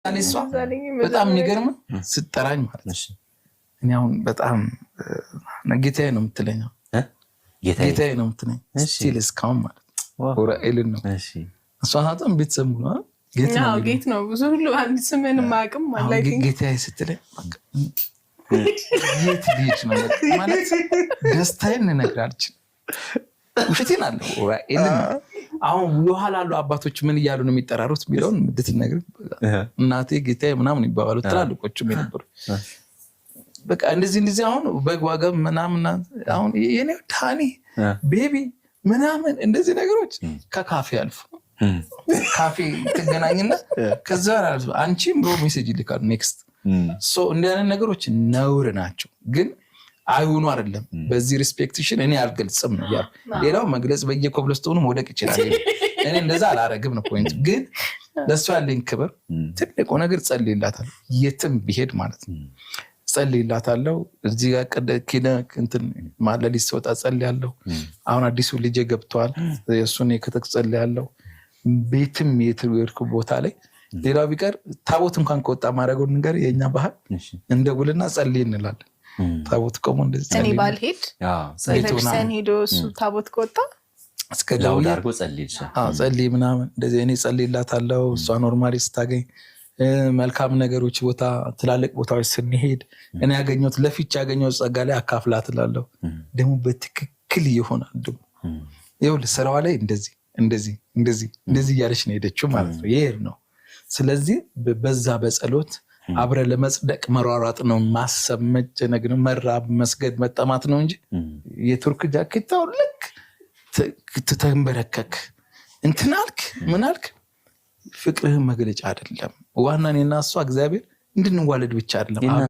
እሷ በጣም የሚገርም ስጠራኝ ማለት ነው። እኔ አሁን በጣም ጌታዬ ነው የምትለኝ፣ ጌታዬ ነው የምትለኝ still እስካሁን ማለት ነው። ኡራኤልን ነው እሷ ሳትሆን ቤተሰብ ሙሉ ጌት ነው። ብዙ ሁሉ አንድ ስምን ማቅም ጌታዬ ስትለኝ የት ልሂድ ነው ማለት ደስታዬን ልነግርህ አልችልም። ውሸቴን አለ ኡራኤልን ነው። አሁን የኋላ ያሉ አባቶች ምን እያሉ ነው የሚጠራሩት የሚለውን እንድትነግር፣ እናቴ ጌታዬ ምናምን ይባባሉ ትላልቆቹም የነበሩ። በቃ እንደዚህ እንደዚህ አሁን በግ ዋጋ ምናምን፣ አሁን የኔ honey baby ምናምን እንደዚህ ነገሮች ከካፌ አልፉ። ካፌ ትገናኝና ከዛ አንቺም ብሮ message ይልካሉ። Next እንዲህ አይነት ነገሮች ነውር ናቸው፣ ግን አይሁኑ አይደለም። በዚህ respect ሽን እኔ አልገልጽም ነው ያልኩት። ሌላው መግለጽ በየኮብለስቶኑ መውደቅ ይችላል። እኔ እንደዛ አላረግም ነው point። ግን ለእሷ ያለኝ ክብር ትልቁ ነገር ጸልይላታለሁ፣ የትም ቢሄድ ማለት ነው ጸልይላታለሁ። እዚህ ጋር ኪነ እንትን ሌሊት ስወጣ ጸልያለሁ። አሁን አዲሱ ልጄ ገብተዋል። የእሱን የክተክ ጸልያለሁ። ቤትም የት ቦታ ላይ ሌላው ቢቀር ታቦት እንኳን ከወጣ ማድረገው ነገር የእኛ ባህል እንደውልና ጸልይ እንላለን። ታቦት ቆሞ እንደዚህ እኔ ባልሄድ ቤተክርስቲያን ሄዶ እሱ ታቦት ከወጣ እስከ ደውዬ ጸልይ ምናምን እንደዚህ እኔ ጸልይላታለሁ። እሷ normally ስታገኝ መልካም ነገሮች ቦታ ትላልቅ ቦታዎች ስንሄድ እኔ ያገኘሁት ለፊት ያገኘሁት ጸጋ ላይ አካፍላት እላለሁ። ደግሞ በትክክል ይሆናል። ደግሞ ይኸውልህ ስራዋ ላይ እንደዚህ እንደዚህ እንደዚህ እንደዚህ እያለች ነው ሄደችው ማለት ነው። ይሄድ ነው። ስለዚህ በዛ በጸሎት አብረ ለመጽደቅ መሯሯጥ ነው፣ ማሰብ መጨነቅ ነው፣ መራብ፣ መስገድ፣ መጠማት ነው እንጂ የቱርክ ጃኬታው ልክ ተንበረከክ እንትን አልክ ምን አልክ ፍቅርህን መግለጫ አይደለም። ዋና እኔና እሷ እግዚአብሔር እንድንዋለድ ብቻ አይደለም።